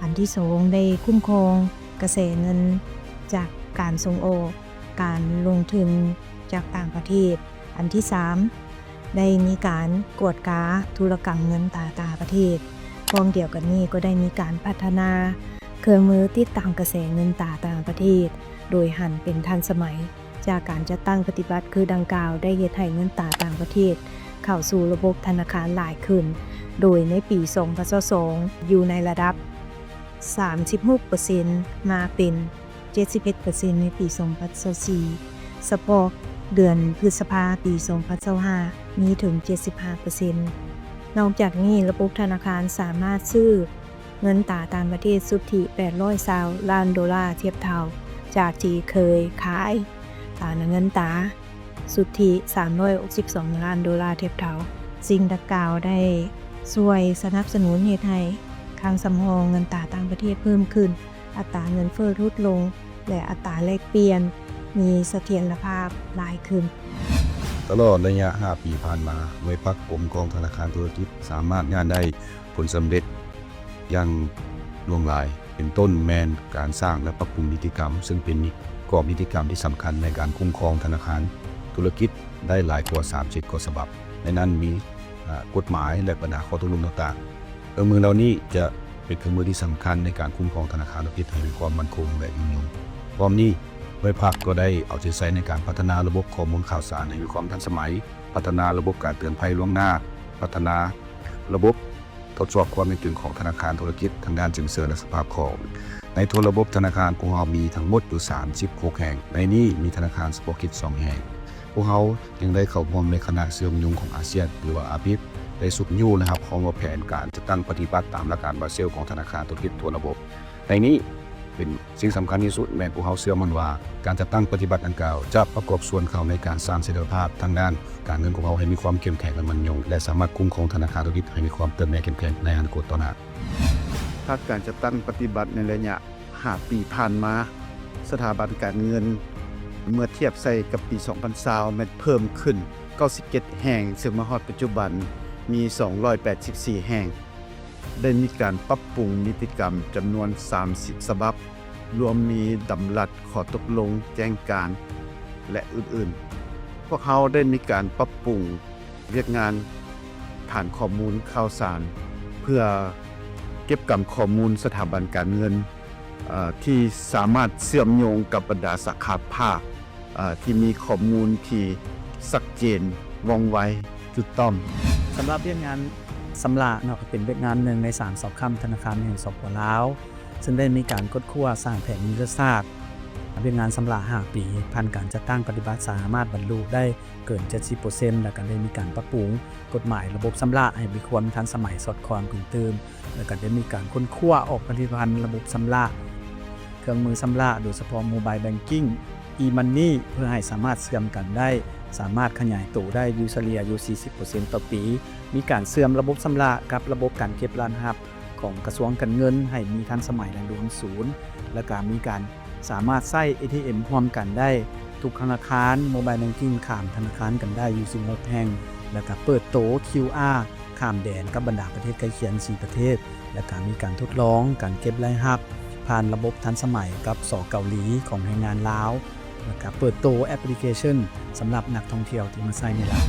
ອັນທີສອງ, ໄດ້ຄຸ້ມຄອງກະແສເງິນຈາກການສົ່ງອອກ, ການລົງທຶນຈາກຕ່າງປະເທດ. ອັນທີສາມ, ໄດ້ມີການກວດກາທຸລະກຳເງິນຕາຕ່າງປະເທດ. ພ້ອມດຽວກັນນີ້ກໍໄດ້ມີການພັດທະນາເຄື່ອງມືຕິດຕາມກະແສເງິນຕາຕ່າງປະເທດ ໂດຍຫັນເປັນທັນສະໄໝ. ຈາກການຈັດຕັ້ງປະຕິບັດຄືດັ່ງກ່າວ ໄດ້ເຮັດໃຫ້ເງິນຕາຕ່າງປະເທດເຂົ້າສູ່ລະບົບທະນາຄານຫຼາຍຂຶ້ນ, ໂດຍໃນປີສອງພັນຊາວສອງ ຢູ່ໃນລະດັບສາມສິບຫົກເປີເຊັນ ມາເປັນ ເຈັດສິບເອັດເປີເຊັນ ໃນປີສອງພັນຊາວສີ່ ສະເພາະເດືອນພຶດສະພາປີສອງພັນຊາວຫ້າ ມີເຖິງເຈັດສິບຫ້າເປີເຊັນ. ນອກຈາກນີ້, ລະບົບທະນາຄານສາມາດຊື້ເງິນຕາຕ່າງປະເທດສຸດທິແປດຮ້ອຍຊາວລ້ານໂດລາທຽບເທົ່າ ຈາກທີ່ເຄີຍຂາຍ ອາ ເງິນຕາສຸດທິສາມຮ້ອຍຫົກສິບສອງລ້ານໂດລາທຽບເທົ່າ. ສິ່ງດັ່ງກ່າວໄດ້ຊ່ວຍສະໜັບສະໜູນເຮັດໃຫ້ຄັງສຳຮອງເງິນຕາຕ່າງປະເທດເພີ່ມຂຶ້ນ, ອັດຕາເງິນເຟີ້ຫຼຸດລົງ ແລະ ອັດຕາແລກປ່ຽນມີສະຖຽນລະພາບຫຼາຍຂຶ້ນ. ຕະຫຼອດໄລຍະຫ້າປີຜ່ານມາ, ໜ່ວຍພັກກົມກອງທະນາຄານທຸລະກິດສາມາດຍາດໄດ້ຜົນສຳເລັດຢ່າງຫຼວງຫຼາຍ, ເປັນຕົ້ນແມ່ນການສ້າງ ແລະ ປັບປຸງນິຕິກຳ, ເຊິ່ງເປັນກອບນິຕິກຳທີ່ສຳຄັນໃນການຄຸ້ມຄອງທະນາຄານທຸລະກິດໄດ້ຫຼາຍກວ່າສາມສິບກວ່າສະບັບ. ໃນນັ້ນມີ ອາ ກົດໝາຍ ແລະ ບັນດາຂໍ້ຕົກລົງຕ່າງໆ. ເຄື່ອງມືເຫຼົ່ານີ້ຈະເປັນເຄື່ອງມືທີ່ສຳຄັນໃນການຄຸ້ມຄອງທະນາຄານທຸລະກິດໃຫ້ມີຄວາມໝັ້ນຄົງ ແລະ ຍືນຍົງ. ພ້ອມນີ້, ໜ່ວຍພັກກໍໄດ້ເອົາໃຈໃສ່ໃນການພັດທະນາລະບົບຂໍ້ມູນຂ່າວສານໃຫ້ມີຄວາມທັນສະໄໝ, ພັດທະນາລະບົບການເຕືອນໄພລ່ວງໜ້າ, ພັດທະນາລະບົບທົດສອບຄວາມເປັນຈິງຂອງທະນາຄານທຸລະກິດທາງດ້ານສິນເຊື່ອ ແລະ ສະພາບຄ່ອງ. ໃນທົ່ວລະບົບທະນາຄານຂອງເຮົາມີທັງໝົດຢູ່ສາມສິບຫົກແຫ່ງ, ໃນນີ້ມີທະນາຄານສະເພາະກິດສອງແຫ່ງ. ພວກເຮົາຍັງໄດ້ເຂົ້າຮ່ວມໃນຄະນະເຊື່ອມໂຍງຂອງອາຊຽນ ຫຼືວ່າ ອາປິກ ໄດ້ຊຸກຍູ້ ແລະ ຮັບຮອງວ່າແຜນການຈັດຕັ້ງປະຕິບັດຕາມຫຼັກການບາເຊລຂອງທະນາຄານທຸລະກິດທົ່ວລະບົບ. ໃນນີ້ເປັນສິ່ງສຳຄັນທີ່ສຸດ ແມ່ນພວກເຮົາເຊື່ອໝັ້ນວ່າ ການຈັດຕັ້ງປະຕິບັດດັ່ງກ່າວ ຈະປະກອບສ່ວນເຂົ້າໃນການສ້າງສະຖຽນລະພາບທາງດ້ານການເງິນຂອງເຮົາໃຫ້ມີຄວາມເຂັ້ມແຂງ ແລະ ໝັ້ນຍົງ ແລະ ສາມາດຄຸ້ມຄອງທະນາຄານທຸລະກິດໃຫ້ມີຄວາມເຕີບໃຫຍ່ເຂັ້ມແຂງໃນອະນາຄົດຕໍ່ໜ້າ. ພາກການຈັດຕັ້ງປະຕິບັດໃນໄລຍະຫ້າປີຜ່ານມາ, ສະຖາບັນການເງິນເມື່ອທຽບໃສ່ກັບປີສອງພັນຊາວ ແມ່ນເພີ່ມຂຶ້ນເກົ້າສິບເຈັດແຫ່ງ, ເຊິ່ງມາຮອດປັດຈຸບັນມີສອງຮ້ອຍແປດສິບສີ່ແຫ່ງ. ໄດ້ມີການປັບປຸງນິຕິກຳຈຳນວນສາມສິບສະບັບ, ລວມມີດຳລັດ, ຂໍ້ຕົກລົງ, ແຈ້ງການ ແລະ ອື່ນໆ. ພວກເຮົາໄດ້ມີການປັບປຸງ ວຽກງານຖານຂໍ້ມູນຂ່າວສານ ເພື່ອເກັບກຳຂໍ້ມູນສະຖາບັນການເງິນ ເອີ ທີ່ສາມາດເຊື່ອມໂຍງກັບບັນດາສາຂາພາກ ເອີ ທີ່ມີຂໍ້ມູນທີ່ຊັດເຈນ, ວ່ອງໄວ, ຖືກຕ້ອງ. ສຳລັບວຽກງານຊຳລະເນາະ ກໍເປັນວຽກງານໜຶ່ງໃນສາມຊອກຄ້ຳທະນາຄານແຫ່ງ ສປ ລາວ ເຊິ່ງໄດ້ມີການຄົ້ນຄວ້າສ້າງແຜນຍຸດທະສາດ ວຽກງານຊຳລະຫ້າປີ ຜ່ານການຈັດຕັ້ງປະຕິບັດ ສາມາດບັນລຸໄດ້ເກີນເຈັດສິບເປີເຊັນ ແລ້ວກໍໄດ້ມີການປັບປຸງກົດໝາຍລະບົບຊຳລະໃຫ້ມີຄວາມທັນສະໄໝສອດຄ່ອງຂຶ້ນຕື່ມ ແລ້ວກໍໄດ້ມີການຄົ້ນຄວ້າອອກຜະລິດຕະພັນລະບົບຊຳລະ, ເຄື່ອງມືຊຳລະ ໂດຍສະເພາະ Mobile Banking, e-money ເພື່ອໃຫ້ສາມາດເຊື່ອມກັນໄດ້, ສາມາດຂະຫຍາຍໂຕໄດ້ຢູ່ສະເລ່ຍຢູ່ສີ່ສິບເປີເຊັນຕໍ່ປີ, ມີການເຊື່ອມລະບົບຊຳລະກັບລະບົບການເກັບລາຍຮັບ ຂອງກະຊວງການເງິນໃຫ້ມີທັນສະໄໝ ແລະ ລວມສູນ ແລະ ກະມີການສາມາດໃຊ້ ເອທີເອັມ ຮ່ວມກັນໄດ້ທຸກທະນາຄານ, Mobile Banking ຂ້າມທະນາຄານກັນໄດ້ຢູ່ສິບຫົກແຫ່ງ ແລະ ກະເປີດໂຕ ຄິວອາ ຂ້າມແດນກັບບັນດາປະເທດໃກ້ຄຽງສີ່ປະເທດ ແລະ ກະມີການທົດລອງການເກັບລາຍຮັບຜ່ານລະບົບທັນສະໄໝກັບ ສ ເກົາຫຼີ ຂອງແຮງງານລາວ ແລະ ກະເປີດໂຕແອັບພລິເຄຊັນສຳລັບນັກທ່ອງທ່ຽວທີ່ມາໃຊ້ໃນລາວ.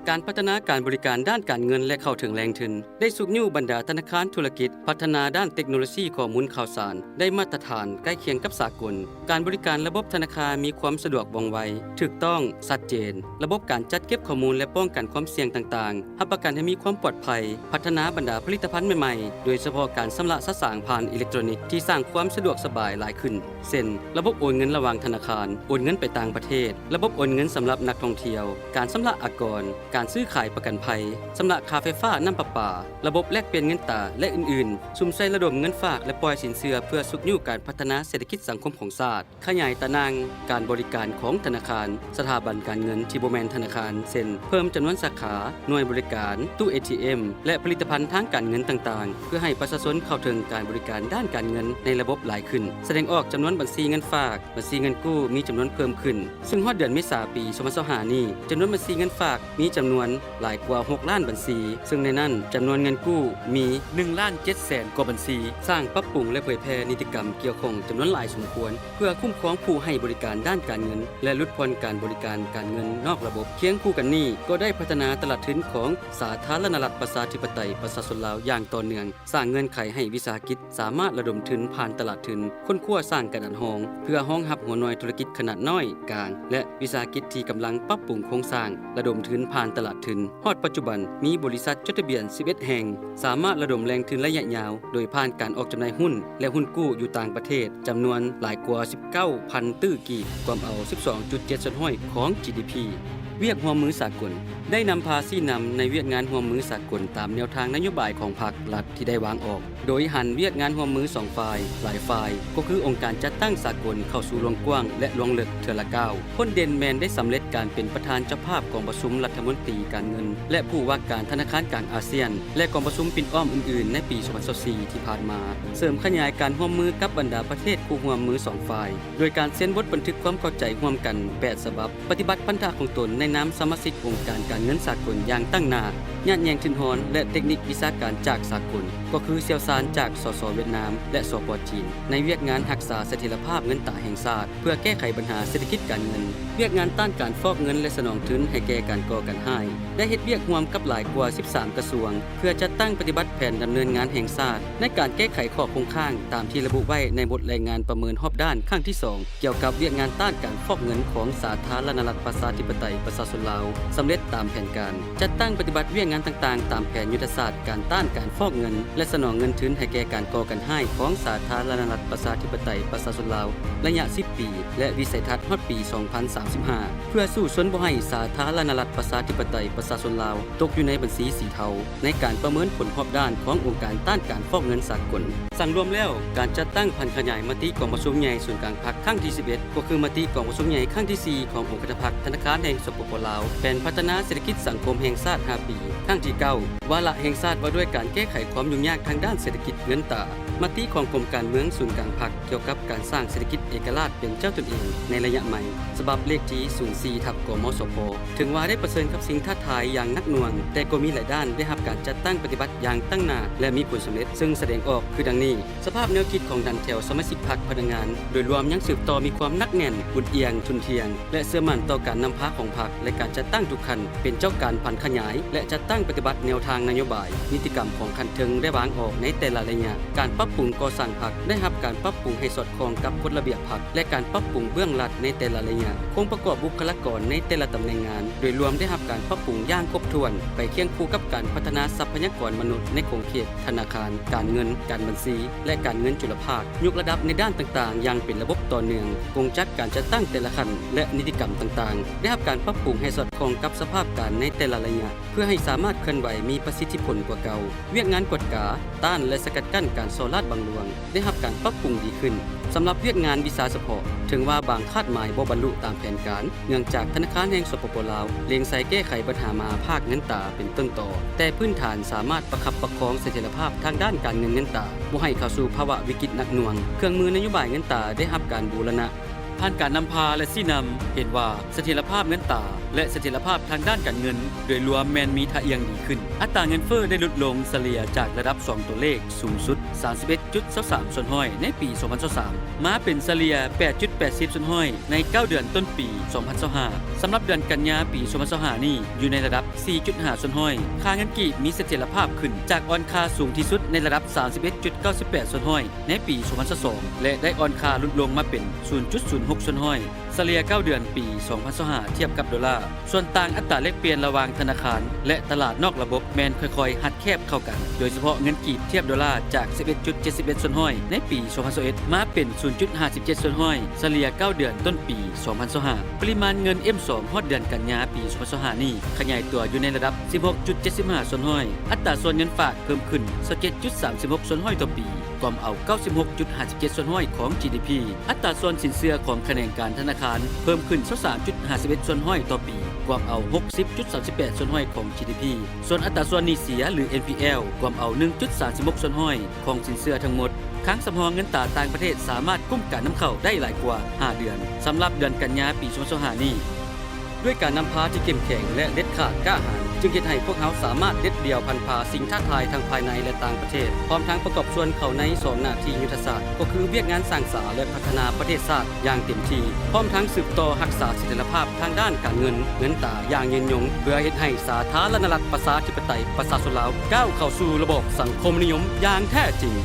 ການພັດທະນາການບໍລິການດ້ານການເງິນ ແລະ ເຂົ້າເຖິງແຫຼ່ງທຶນ ໄດ້ຊຸກຍູ້ບັນດາທະນາຄານທຸລະກິດພັດທະນາດ້ານເຕັກໂນໂລຊີຂໍ້ມູນຂ່າວສານ ໄດ້ມາດຕະຖານໃກ້ຄຽງກັບສາກົນ. ການບໍລິການລະບົບທະນາຄານມີຄວາມສະດວກວ່ອງໄວ, ຖືກຕ້ອງ, ຊັດເຈນ. ລະບົບການຈັດເກັບຂໍ້ມູນ ແລະ ປ້ອງກັນຄວາມສ່ຽງຕ່າງໆ ຮັບປະກັນໃຫ້ມີຄວາມປອດໄພ, ພັດທະນາບັນດາຜະລິດຕະພັນໃໝ່ໆ ໂດຍສະເພາະການຊຳລະສະສາງຜ່ານອີເລັກໂຕຣນິກ ທີ່ສ້າງຄວາມສະດວກສະບາຍຫຼາຍຂຶ້ນ ເຊັ່ນ ລະບົບໂອນເງິນລະຫວ່າງທະນາຄານ, ໂອນເງິນໄປຕ່າງປະເທດ, ລະບົບໂອນເງິນສຳລັບນັກທ່ອງທ່ຽວ, ການຊຳລະອາກອນ, ການຊື້ຂາຍປະກັນໄພ, ຊຳລະຄ່າໄຟຟ້າ, ນ້ຳປະປາ, ລະບົບແລກປ່ຽນເງິນຕາ ແລະ ອື່ນໆ, ສຸມໃສ່ລະດົມເງິນຝາກ ແລະ ປ່ອຍສິນເຊື່ອ ເພື່ອຊຸກຍູ້ການພັດທະນາເສດຖະກິດສັງຄົມຂອງຊາດ. ຂະຫຍາຍຕາໜ່າງການບໍລິການຂອງທະນາຄານ, ສະຖາບັນການເງິນທີ່ບໍ່ແມ່ນທະນາຄານ ເຊັ່ນ ເພີ່ມຈຳນວນສາຂາ, ໜ່ວຍບໍລິການ, ຕູ້ເອທີເອັມ ແລະ ຜະລິດຕະພັນທາງການເງິນຕ່າງໆ ເພື່ອໃຫ້ປະຊາຊົນເຂົ້າເຖິງການບໍລິການດ້ານການເງິນໃນລະບົບຫຼາຍຂຶ້ນ. ສະແດງອອກຈຳນວນບັນຊີເງິນຝາກ, ບັນຊີເງິນກູ້ມີຈຳນວນເພີ່ມຂຶ້ນ, ເຊິ່ງຮອດເດືອນເມສາປີສອງພັນຊາວຫ້ານີ້ ຈຳນວນບັນຊີເງິນຝາກມີຈຳນວນຫຼາຍກວ່າຫົກລ້ານບັນຊີ, ເຊິ່ງໃນນັ້ນຈຳນວນເງິນກູ້ມີໜຶ່ງລ້ານເຈັດແສນກວ່າບັນຊີ. ສ້າງ, ປັບປຸງ ແລະ ເຜີຍແຜ່ນິຕິກຳກ່ຽວຂ້ອງຈຳນວນຫຼາຍສົມຄວນ ເພື່ອຄຸ້ມຄອງຜູ້ໃຫ້ບໍລິການດ້ານການເງິນ ແລະ ຫຼຸດຜ່ອນການບໍລິການການເງິນນອກລະບົບ. ຄຽງຄູ່ກັນນີ້ ກໍໄດ້ພັດທະນາຕະຫຼາດທຶນຂອງສາທາລະນະລັດປະຊາທິປະໄຕປະຊາຊົນລາວຢ່າງຕໍ່ເນື່ອງ, ສ້າງເງື່ອນໄຂໃຫ້ວິສາຫະກິດສາມາດລະດົມທຶນຜ່ານຕະຫຼາດທຶນ, ຄົ້ນຄວ້າສ້າງການອັດຫ້ອງ ເພື່ອຮອງຮັບຫົວໜ່ວຍທຸລະກິດຂະໜາດນ້ອຍ, ກາງ ແລະ ວິສາຫະກິດທີ່ກຳລັງປັບປຸງໂຄງສ້າງ, ລະດົມທຶນຜ່ານຕະຫຼາດທຶນ. ຮອດປັດຈຸບັນ ມີບໍລິສັດຈົດທະບຽນສິບເອັດແຫ່ງ ສາມາດລະດົມແຫຼ່ງທຶນໄລຍະຍາວ ໂດຍຜ່ານການອອກຈຳໜ່າຍຫຸ້ນ ແລະ ຫຸ້ນກູ້ຢູ່ຕ່າງປະເທດ ຈຳນວນຫຼາຍກວ່າສິບເກົ້າພັນຕື້ກີບ, ກວມເອົາສິບສອງຈຸດເຈັດສ່ວນຮ້ອຍຂອງຈີດີພີ. ວຽກຮ່ວມມືສາກົນ ໄດ້ນຳພາຊີ້ນຳໃນວຽກງານຮ່ວມມືສາກົນຕາມແນວທາງນະໂຍບາຍຂອງພັກ, ລັດ ທີ່ໄດ້ວາງອອກ, ໂດຍຫັນວຽກງານຮ່ວມມືສອງຝ່າຍ, ຫຼາຍຝ່າຍ, ກໍຄືອົງການຈັດຕັ້ງສາກົນເຂົ້າສູ່ລວງກວ້າງ ແລະ ລວງເລິກເທື່ອລະກ້າວ. ຜົນເດັ່ນແມ່ນໄດ້ສຳເລັດການເປັນປະທານເຈົ້າພາບກອງປະຊຸມລັດຖະມົນຕີການເງິນ ແລະ ຜູ້ວ່າການທະນາຄານກາງອາຊຽນ ແລະ ກອງປະຊຸມປິ່ນອ້ອມອື່ນໆ ໃນປີສອງພັນຊາວສີ່ທີ່ຜ່ານມາ, ເສີມຂະຫຍາຍການຮ່ວມມືກັບບັນດາປະເທດຄູ່ຮ່ວມມືສອງຝ່າຍ ໂດຍການເຊັນບົດບັນທຶກຄວາມເຂົ້າໃຈຮ່ວມກັນແປດສະບັບ, ປະຕິບັດພັນທະຂອງຕົນໃນນາມສະມາຊິກອົງການການເງິນສາກົນຢ່າງຕັ້ງໜ້າ, ຍາດແຍ່ງທຶນຮອນ ແລະ ເຕັກນິກວິຊາການຈາກສາກົນ, ກໍຄືຊ່ຽວຊານຈາກ ສສ ຫວຽດນາມ ແລະ ສປ ຈີນ ໃນວຽກງານຮັກສາສະຖຽນລະພາບເງິນຕາແຫ່ງຊາດ ເພື່ອແກ້ໄຂບັນຫາເສດຖະກິດການເງິນ. ວຽກງານຕ້ານການຟອກເງິນ ແລະ ສະໜອງທຶນໃຫ້ແກ່ການກໍ່ການຮ້າຍ ໄດ້ເຮັດວຽກຮ່ວມກັບຫຼາຍກວ່າສິບສາມກະຊວງ ເພື່ອຈັດຕັ້ງປະຕິບັດແຜນດຳເນີນງານແຫ່ງຊາດ ໃນການແກ້ໄຂຂໍ້ຄົງຄ້າງຕາມທີ່ລະບຸໄວ້ໃນບົດລາຍງານປະເມີນຮອບດ້ານຄັ້ງທີສອງ ກ່ຽວກັບວຽກງານຕ້ານການຟອກເງິນຂອງສາທາລະນະລັດປະຊາທິປະໄຕປະຊາຊົນລາວ ສຳເລັດຕາມແຜນການ. ຈັດຕັ້ງປະຕິບັດວຽກງານຕ່າງໆຕາມແຜນຍຸດທະສາດການຕ້ານການຟອກເງິນ ແລະ ສະໜອງເງິນທຶນໃຫ້ແກ່ການກໍ່ການຮ້າຍຂອງສາທາລະນະລັດປະຊາທິປະໄຕປະຊາຊົນລາວ ໄລຍະສິບປີ ແລະ ວິໄສທັດຮອດປີສອງພັນສາມສິບຫ້າ ເພື່ອສູ້ຊົນບໍ່ໃຫ້ສາທາລະນະລັດປະຊາທິປະໄຕປະຊາຊົນລາວຕົກຢູ່ໃນບັນຊີສີເທົາ. ໃນການປະເມີນຜົນຮອບດ້ານຂອງອົງການຕ້ານການຟອກເງິນສາກົນ. ສັງລວມແລ້ວ, ການຈັດຕັ້ງຜັນຂະຫຍາຍມະຕິກອງປະຊຸມໃຫຍ່ສູນກາງພັກຄັ້ງທີສິບເອັດ ກໍຄືມະຕິກອງປະຊຸມໃຫຍ່ຄັ້ງທີສີ່ຂອງອົງຄະນະພັກທະນາຄານແຫ່ງ ສປປ ລາວ ແຜນພັດທະນາເສດຖະກິດສັງຄົມແຫ່ງຊາດຫ້າປີ, ຄັ້ງທີເກົ້າ ວາລະແຫ່ງຊາດວ່າດ້ວຍການແກ້ໄຂຄວາມຫຍຸ້ງຍາກທາງດ້ານເສດຖະກິດເງິນຕາ, ມະຕິຂອງກົມການເມືອງສູນກາງພັກກ່ຽວກັບການສ້າງເສດຖະກິດເອກະລາດເປັນເຈົ້າຕົນເອງໃນໄລຍະໃໝ່ ສະບັບເລກທີສູນສີ່ ທັບ ກມສພ ເຖິງວ່າໄດ້ປະເຊີນກັບສິ່ງທ້າທາຍຢ່າງໜັກໜ່ວງ, ແຕ່ກໍມີຫຼາຍດ້ານໄດ້ຮັບການຈັດຕັ້ງປະຕິບັດຢ່າງຕັ້ງໜ້າ ແລະ ມີຜົນສຳເລັດ, ເຊິ່ງສະແດງອອກຄືດັ່ງນີ້. ສະພາບແນວຄິດຂອງທ່ານແຖວສະມາຊິກພັກພະນັກງານ ໂດຍລວມຍັງສືບຕໍ່ມີຄວາມໜັກແໜ້ນ, ອຸ່ນອຽງ, ທຸ່ນທ່ຽງ ແລະ ເຊື່ອໝັ້ນຕໍ່ການນຳພາຂອງພັກ ແລະ ການຈັດຕັ້ງທຸກຂັ້ນ ເປັນເຈົ້າການຜັນຂະຫຍາຍ ແລະ ຈັດຕັ້ງປະຕິບັດແນວທາງນະໂຍບາຍ, ນິຕິກຳຂອງຂັ້ນເທິງໄດ້ວາງອອກໃນແຕ່ລະໄລຍະ. ການປັບປຸງກໍ່ສ້າງພັກໄດ້ຮັບການປັບປຸງໃຫ້ສອດຄ່ອງກັບກົດລະບຽບພັກ ແລະ ການປັບປຸງເບື້ອງລັດໃນແຕ່ລະໄລຍະ. ໂຄງປະກອບບຸກຄະລາກອນໃນແຕ່ລະຕຳແໜ່ງງານໂດຍລວມໄດ້ຮັບການປັບປຸງຢ່າງຄົບຖ້ວນ, ໄປຄຽງຄູ່ກັບການພັດທະນາຊັບພະຍາກອນມະນຸດໃນຂົງເຂດ ທະນາຄານ, ການເງິນ, ການບັນຊີ ແລະ ການເງິນຈຸລະພາກ, ຍົກລະດັບໃນດ້ານຕ່າງໆຢ່າງເປັນລະບົບຕໍ່ເນື່ອງ. ກົງຈັກການຈັດຕັ້ງແຕ່ລະຂັ້ນ ແລະ ນິຕິກຳຕ່າງໆ ໄດ້ຮັບການປັບປຸງໃຫ້ສອດຄ່ອງກັບສະພາບການໃນແຕ່ລະໄລຍະ ເພື່ອໃຫ້ສາມາດເຄື່ອນໄຫວມີປະສິດທິຜົນກວ່າເກົ່າ. ວຽກງານກວດກາ, ຕ້ານ ແລະ ສະກັດກັ້ນການສໍ້ລາດບັງຫຼວງ ໄດ້ຮັບການປັບປຸງດີຂຶ້ນ. ສຳລັບວຽກງານວິຊາສະເພາະ, ເຖິງວ່າບາງຄາດໝາຍບໍ່ບັນລຸຕາມແຜນການ, ເນື່ອງຈາກທະນາຄານແຫ່ງ ສປປ ລາວ ເລັງໃສ່ແກ້ໄຂບັນຫາມະຫາພາກເງິນຕາເປັນຕົ້ນຕໍ, ແຕ່ພື້ນຖານສາມາດປະຄັບປະຄອງສະຖຽນລະພາບທາງດ້ານການເງິນເງິນຕາ ບໍ່ໃຫ້ເຂົ້າສູ່ພາວະວິກິດໜັກໜ່ວງ. ເຄື່ອງມືນະໂຍບາຍເງິນຕາໄດ້ຮັບການບູລະນະ ຜ່ານການນຳພາ ແລະ ຊີ້ນຳ ເຫັນວ່າສະຖຽນລະພາບເງິນຕາ ແລະ ສະຖຽນລະພາບທາງດ້ານການເງິນໂດຍລວມແມ່ນມີທ່າອ່ຽງດີຂຶ້ນ. ອັດຕາເງິນເຟີ້ໄດ້ຫຼຸດລົງສະເລ່ຍຈາກລະດັບສອງຕົວເລກສູງສຸດ ສາມສິບເອັດຈຸດຊາວສາມສ່ວນຮ້ອຍ ໃນປີສອງພັນຊາວສາມ ມາເປັນສະເລ່ຍ ແປດຈຸດແປດສິບສ່ວນຮ້ອຍ ໃນເກົ້າເດືອນຕົ້ນປີສອງພັນຊາວຫ້າ. ສຳລັບເດືອນກັນຍາປີສອງພັນຊາວຫ້ານີ້ ຢູ່ໃນລະດັບສີ່ຈຸດຫ້າສ່ວນຮ້ອຍ. ຄ່າເງິນກີບມີສະຖຽນລະພາບຂຶ້ນຈາກອ່ອນຄ່າສູງທີ່ສຸດໃນລະດັບສາມສິບເອັດຈຸດເກົ້າສິບແປດສ່ວນຮ້ອຍ ໃນປີສອງພັນຊາວສອງ ແລະ ໄດ້ອ່ອນຄ່າຫຼຸດລົງມາເປັນສູນຈຸດສູນຫົກສ່ວນຮ້ອຍ ສະເລ່ຍເກົ້າເດືອນປີສອງພັນຊາວຫ້າ ທຽບກັບໂດລາ. ສ່ວນຕ່າງອັດຕາແລກປ່ຽນລະຫວ່າງທະນາຄານ ແລະ ຕະຫຼາດນອກລະບົບແມ່ນຄ່ອຍໆຫັດແຄບເຂົ້າກັນ, ໂດຍສະເພາະເງິນກີບທຽບໂດລາຈາກສິບເອັດຈຸດເຈັດສິບເອັດສ່ວນຮ້ອຍໃນປີສອງພັນຊາວເອັດ ມາເປັນສູນຈຸດຫ້າສິບເຈັດສ່ວນຮ້ອຍ ສະເລ່ຍເກົ້າເດືອນຕົ້ນປີສອງພັນຊາວຫ້າ. ປະລິມານເງິນ ເອັມສອງ ຮອດເດືອນກັນຍາປີສອງພັນຊາວຫ້ານີ້ ຂະຫຍາຍຕົວຢູ່ໃນລະດັບສິບຫົກຈຸດເຈັດສິບຫ້າສ່ວນຮ້ອຍ. ອັດຕາສ່ວນເງິນຝາກເພີ່ມຂຶ້ນຊາວເຈັດຈຸດສາມສິບຫົກສ່ວນຮ້ອຍຕໍ່ປີ ກວມເອົາເກົ້າສິບຫົກຈຸດຫ້າສິບເຈັດສ່ວນຮ້ອຍຂອງ ຈີ ດີ ພີ. ອັດຕາສ່ວນສິນເຊື່ອຂອງຂະແໜງການທະນາຄານເພີ່ມຂຶ້ນຊາວສາມຈຸດຫ້າສິບເອັດສ່ວນຮ້ອຍຕໍ່ປີ ກວມເອົາຫົກສິບຈຸດສາມສິບແປດສ່ວນຮ້ອຍຂອງ ຈີ ດີ ພີ. ສ່ວນອັດຕາສ່ວນໜີ້ເສຍ ຫຼື ເອັນ ພີ ແອລ ກວມເອົາໜຶ່ງຈຸດສາມສິບຫົກສ່ວນຮ້ອຍຂອງສິນເຊື່ອທັງໝົດ. ຄັງສຳຮອງເງິນຕາຕ່າງປະເທດສາມາດກຸ້ມການນຳເຂົ້າໄດ້ຫຼາຍກວ່າຫ້າເດືອນ ສຳລັບເດືອນກັນຍາປີສອງພັນຊາວຫ້ານີ້. ດ້ວຍການນຳພາທີ່ເຂັ້ມແຂງ ແລະ ເດັດຂາດກ້າຫານ ຈຶ່ງເຮັດໃຫ້ພວກເຮົາສາມາດເດັດດ່ຽວພັນຜ່າສິ່ງທ້າທາຍທັງພາຍໃນ ແລະ ຕ່າງປະເທດ, ພ້ອມທັງປະກອບສ່ວນເຂົ້າໃນສອງໜ້າທີ່ຍຸດທະສາດ ກໍຄືວຽກງານສ້າງສາ ແລະ ພັດທະນາປະເທດຊາດຢ່າງເຕັມທີ່, ພ້ອມທັງສືບຕໍ່ຮັກສາສະຖຽນລະພາບທາງດ້ານການເງິນ, ເງິນຕາຢ່າງຍືນຍົງ, ເພື່ອເຮັດໃຫ້ສາທາລະນະລັດ ປະຊາທິປະໄຕ ປະຊາຊົນລາວ ກ້າວເຂົ້າສູ່ລະບອບສັງຄົມນິຍົມຢ່າງແທ້ຈິງ.